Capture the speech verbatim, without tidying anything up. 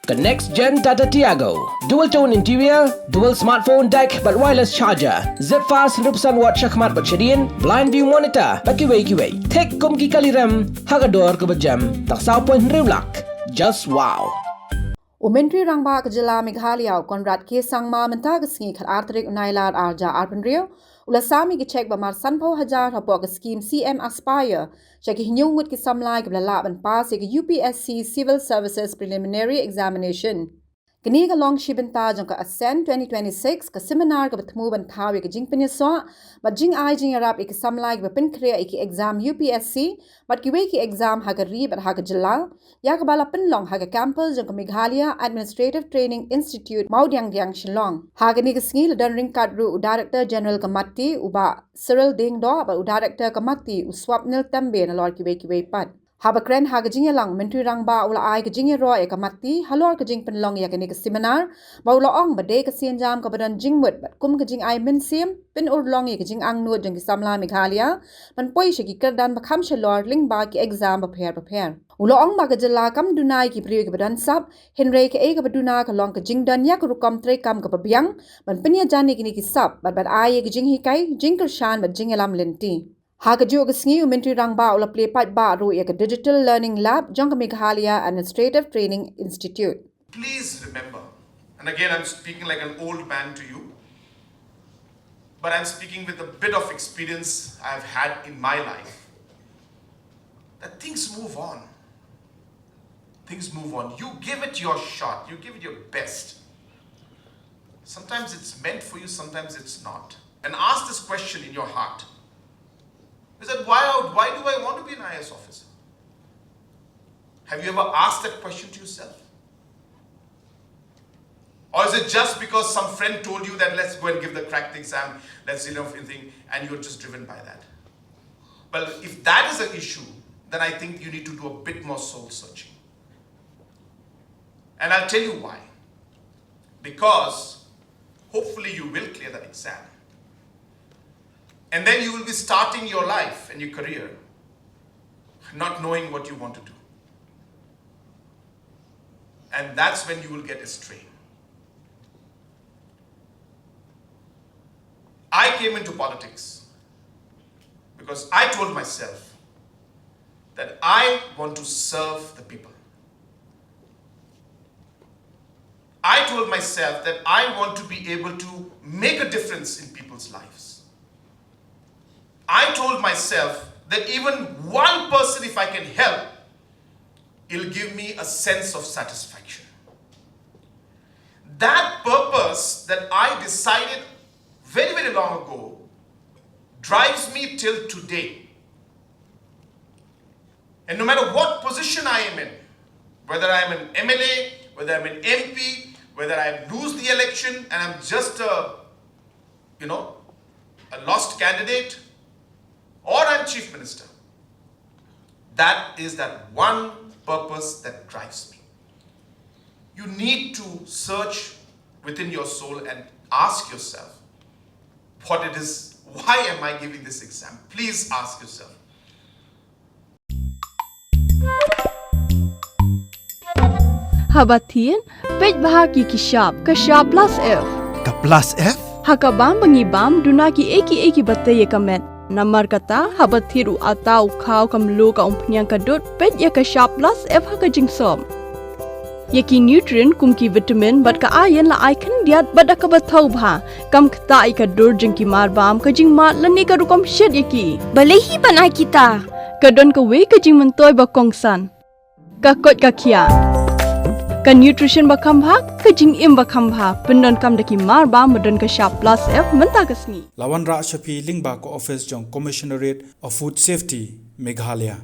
Ka next gen Tata Tiago. Dual tone interior, dual smartphone deck bad wireless charger. Zip fast hynriew percent watt shakhmat bad shadien, blind view monitor bad kiwei kiwei. Thik kum ki kali rem ha ka dor kaba jem tang saw point hynriew lak. Just wow. U Myntri Rangbah ka Jylla Meghalaya u Conrad K Sangma mynta ka sngi khatar tarik u Nailar arhajar arphew hynriew u la sam ïa ki cheque ba mar sanphew hajar hapoh ka skhim C M Aspire sha ki hynñiew ngut ki samla kiba la lah ban pass ïa ka U P S C Civil Services Preliminary Examination. Kane ka long shi bynta jong ka Ascend twenty twenty-six, ka seminar kaba thmu ban thaw ïa ka jingpynïasoh bad jingai jingïarap ïa ki samla kiba pynkhreh ïa ki exam U P S C bad kiwei ki exam ha ka ri bad ha ka jylla, ïa kaba la pynlong ha ka campus jong ka Meghalaya Administrative Training Institute, Mawdiangdiang, Shillong. Ha kane ka sngi la don ryngkat ruh u Director General ka MeitY, u Bah Cyril Diengdoh, bad u Director ka MeitY, u Swapnil Tembe, nalor kiwei kiwei pat. Haba kren ha ka jingïalang, Myntri Rangbah u la ai ka jingïaroh ïa ka MeitY halor ka jingpynlong ïa kane ka seminar, bad u la ong ba dei ka sienjam kaba don jingmut bad kum ka jingai mynsiem pynurlong ïa ka jingangnud jong ki samla Meghalaya ban poi sha ki kyrdan ba kham shalor lyngba ki exam bapher bapher. U la ong ba ka jylla kam duna ïa ki briew kiba don sap, hynrei kaei kaba duna ka long ka jingdon ïa ka rukom treikam kaba biang ban pynïajan ïa kine ki sap bad ban ai ïa ka jinghikai, jingkyrshan bad jingïalam lynti. Ha kajuh ka sngi, u Myntri Rangbah u la plie paidbah ruh ïa ka Digital Learning Lab jong ka Meghalaya Administrative Training Institute. Please remember, and again, I'm speaking like an old man to you, but I'm speaking with a bit of experience I've had in my life, that things move on. Things move on. You give it your shot, you give it your best. Sometimes it's meant for you, sometimes it's not. And ask this question in your heart. Is that why, why do I want to be an I A S officer? Have you ever asked that question to yourself? Or is it just because some friend told you that let's go and give the crack the exam, let's, you know, thing, and you're just driven by that? Well, if that is an issue, then I think you need to do a bit more soul searching. And I'll tell you why. Because hopefully you will clear that exam. And then you will be starting your life and your career not knowing what you want to do. And that's when you will get astray. I came into politics because I told myself that I want to serve the people. I told myself that I want to be able to make a difference in people's lives. I told myself that even one person, if I can help, it'll give me a sense of satisfaction. That purpose that I decided very, very long ago drives me till today. And no matter what position I am in, whether I am an M L A, whether I'm an M P, whether I lose the election and I'm just a, you know, a lost candidate, or I'm Chief Minister, that is that one purpose that drives me. You need to search within your soul and ask yourself what it is, why am I giving this exam? Please ask yourself. Haba thied, peit bha ki ki shap, ka shap plus F. Ka plus F? Ha ka bam ba ngi bam, duna ki ei ki ei kiba tei ïa ka met. Namar kata, haba thied u atta, u khaw, ka mluh, ka umphniang, ka dud, peit ïa ka shap plus F ha ka jingsop. Ïa ki nutrient kum ki vitamin bad ka iron la ai khyndiat bad da kaba thaw bha. Kam ktah ïa ka dur jong ki marbam, ka jingmad lane ka rukom shet ïa ki. Balei hi ban ai kita? Ka don kawei ka jingmyntoi ba kongsan. Ka koit ka khiah. Ka nutrition ba kham bha, ka jingim ba kham bha. Pyndonkam da ki marbam ba don ka shap plus F mynta ka sngi. La wanrah sha phi lyngba ka office jong Commissionerate of Food Safety, Meghalaya.